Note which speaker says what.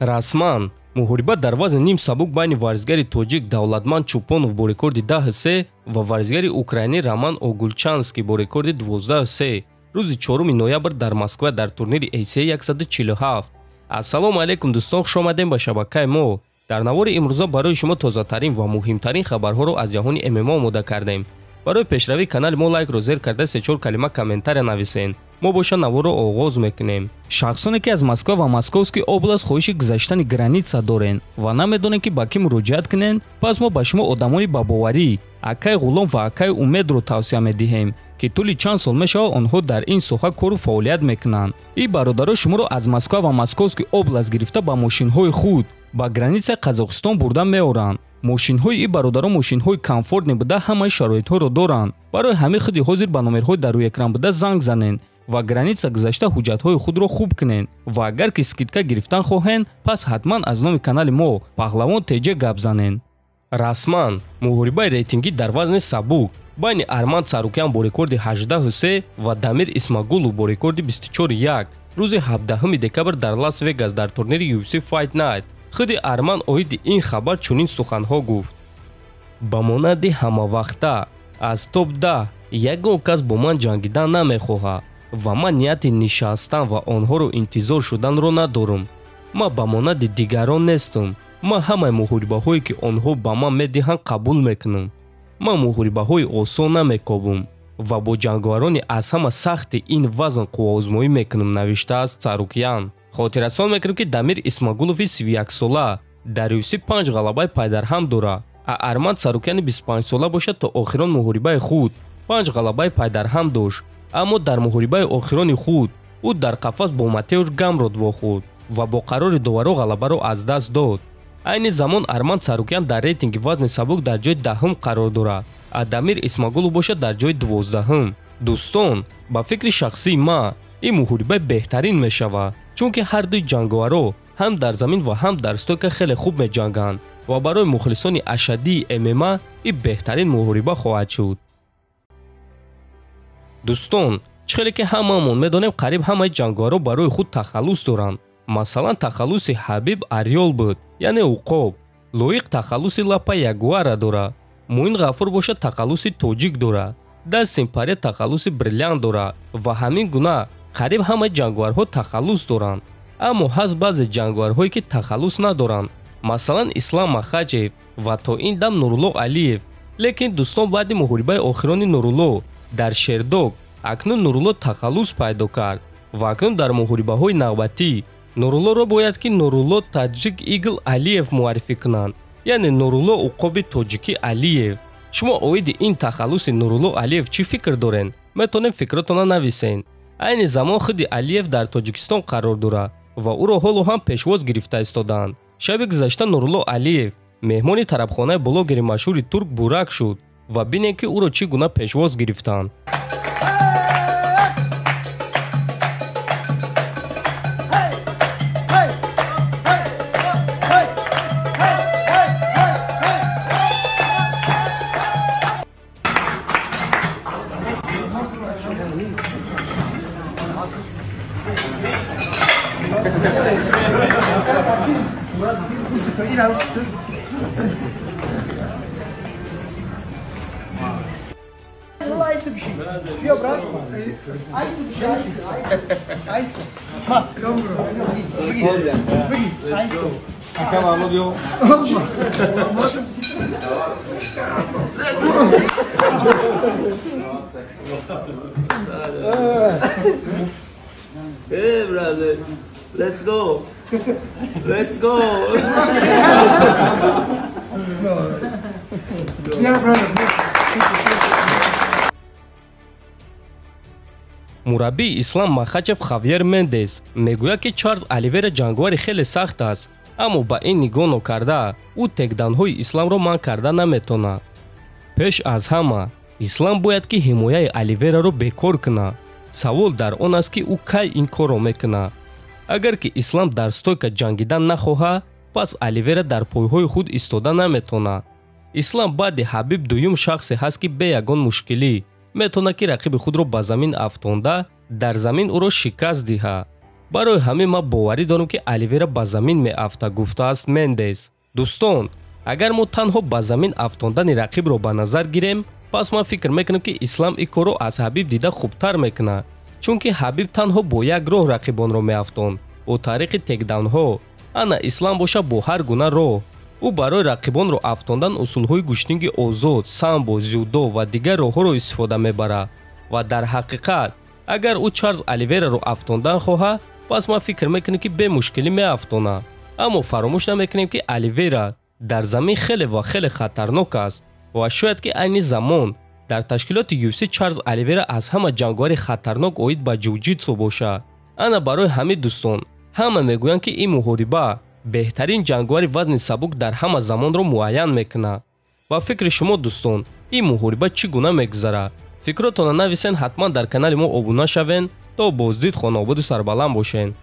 Speaker 1: Расман муҳориба дар вазни ним сабук байни варзишгари тоҷик Давлатманд Чӯпонов бо рекорди 10-3 ва варзишгари украинӣ Роман Огулчанский бо рекорди 12-3 рӯзи 4 ноябр дар Москва дар турнири ACA 147. Ассалому алайкум дӯстон, хуш омадем ба шабакаи мо. Дар навори имрӯза барои шумо тозатарин ва муҳимтарин хабарҳоро аз ҷаҳони ММА омода кардем. Барои пешравии канали мо лайкро зер карда 3-4 калима комментария нависен. Мо боша наворро оғоз мекунем. Шахсоне ки аз Москва ва Московский област хоҳиши гузаштани граница дорен ва намедонен ки ба кӣ муроҷиат кунен, пас мо ба шумо одамони бабоварӣ акай Ғулом ва акай Умедро тавсия медиҳем, ки тӯли чанд сол мешавад онҳо дар ин соҳа кору фаъолият мекунанд. Ин бародаро шуморо аз Москва ва Московский област гирифта ба мошинҳои худ ба границаи Қазоқистон бурда меоранд. Мошинҳои ин бародаро мошинҳои комфортне буда ҳамаи шароитҳоро доранд. Барои ҳамин худи ҳозир ба номерҳои дар рӯи экран буда занг занен ва граница гузашта ҳуҷҷатҳои худро хуб кунен ва агар ки скидка гирифтан хоҳен, пас ҳатман аз номи канали мо Паҳлавон ТЖ гап занен. Расман муҳорибаи рейтингӣ дар вазни сабук байни Арман Царукян бо рекорди 18-3 ва Дамир Исмагулов бо рекорди 24-1 рӯзи 17 декабр дар Лас Вегас дар турнири UFC Fight Night. Худи Арман оиди ин хабар чунин суханҳо гуфт: ба монанди ҳамавақта аз топ 10 ягон кас бо ман ҷангидан намехоҳад ва ман нияти нишастан ва онҳоро интизор шуданро надорам. Ман ба монанди дигарон нестам. Ман ҳамаи муҳорибаҳое ки онҳо ба ман медиҳанд қабул мекунам. Ман муҳорибаҳои осон намекобам ва бо ҷанговарони аз ҳама сахти ин вазн қувваозмоӣ мекунам, навиштааст Царукян. Хотиррасон мекунем, ки Дамир Исмагулови 31-сола дар UFC 5 ғалабаи пайдарҳам дорад, а Арман Царукяни 25-сола бошад то охирон муҳорибаи худ 5 ғалабаи пайдарҳам дошт, аммо дар муҳорибаи охирони худ ӯ дар қафас бо Матеуш Гамрод вохӯрд ва бо қарори доваро ғалабаро аз даст дод. Айни замон Арман Царукян дар рейтинги вазни сабук дар ҷои 10-ум қарор дорад, а Дамир Исмагулов бошад дар ҷои 12-ум. Дӯстон, ба фикри шахсии ман ин муҳориба беҳтарин мешавад, чунки ҳар дуи ҷанговаро ҳам дар замин ва ҳам дар стойка хеле хуб меҷанганд ва барои мухлисони ашаддии ММА ин беҳтарин муҳориба хоҳад шуд. Дӯстон, чӣ хеле ки ҳамаамон медонем, қариб ҳамаи ҷанговаро барои худ тахаллус доранд. Масалан, тахаллуси Ҳабиб Арёл буд, яъне уқоб. Лоиқ тахаллуси Лапа Ягуара дорад. Муин Ғафур бошад тахаллуси Тоҷик дорад. Дастин Паре тахаллуси Бриллиант дорад ва ҳамин гуна қариб ҳамаи ҷанговарҳо тахаллус доранд. Аммо ҳаст баъзе ҷанговарҳое ки тахаллус надоранд, масалан Ислам Махачев ва то ин дам Нурулло Алиев. Лекин дӯстон, баъди муҳорибаи охирони Нурулло дар Шердог акнун Нурулло тахаллус пайдо кард ва акнун дар муҳорибаҳои навбатӣ Нуруллоро бояд ки Нурулло Таҷик Игл Алиев муаррифӣ кунанд, яъне Нурулло уқоби тоҷикӣ Алиев. Шумо оиди ин тахаллуси Нурулло Алиев чӣ фикр дорен? Метавонем фикротона нависен. Айни замон худи Алиев дар Тоҷикистон қарор дорад ва ӯро ҳоло ҳам пешвоз гирифта истодаанд. Шаби гузашта Нурулло Алиев меҳмони тарабхонаи блогери машҳури турк Бурак шуд ва бинем ки ӯро чӣ гуна пешвоз гирифтанд.
Speaker 2: Hey brother, let's go. Let's go.
Speaker 3: Yeah, brother.
Speaker 1: Мураббии Ислам Махачев Хавьер Мендес мегӯяд, ки Чарлз Оливера ҷанговари хеле сахт аст, аммо ба ин нигоҳ нокарда ӯ текданҳои Исламро манъ карда наметавонад. Пеш аз ҳама Ислам бояд ки ҳимояи Оливераро бекор кунад. Савол дар он аст, ки ӯ кай ин корро мекунад. Агар ки Ислам дар стойка ҷангидан нахоҳад, пас Оливера дар пойҳои худ истода наметавонад. Ислам баъди Ҳабиб дуюм шахсе ҳаст, ки бе ягон мушкилӣ метавонад ки рақиби худро ба замин афтонда дар замин ӯро шикаст диҳад. Барои ҳамин ман боварӣ дорам, ки Оливера ба замин меафта, гуфтааст Мендес. Дӯстон, агар мо танҳо ба замин афтондани рақибро ба назар гирем, пас ман фикр мекунам, ки Ислам ин корро аз Ҳабиб дида хубтар мекунад, чунки Ҳабиб танҳо бо як роҳ рақибонро меафтонд, бо тариқи тейкдаунҳо. Ана Ислам боша бо ҳар гуна роҳ. Ӯ барои рақибонро афтондан усулҳои гӯштинги озод, самбо, дзюдо ва дигар роҳҳоро истифода мебарад. Ва дар ҳақиқат, агар ӯ Чарлз Оливераро афтондан хоҳад, пас ман фикр мекунам, ки бемушкилӣ меафтонад. Аммо фаромӯш намекунем, ки Оливера дар замин хеле ва хеле хатарнок аст ва шояд ки айни замон дар ташкилоти UFC Чарлз Оливера аз ҳама ҷанговари хатарнок оид ба ҷиу-ҷитсу бошад. Ана барои ҳамин, дӯстон, ҳама мегӯянд, ки ин муҳориба беҳтарин ҷанговари вазни сабук дар ҳама замонро муайян мекунад. Ба фикри шумо, дӯстон, ин муҳориба чӣ гуна мегузарад? Фикротонро нависен, ҳатман дар канали мо обуна шавен. То боздид, хонаободу сарбаланд бошен.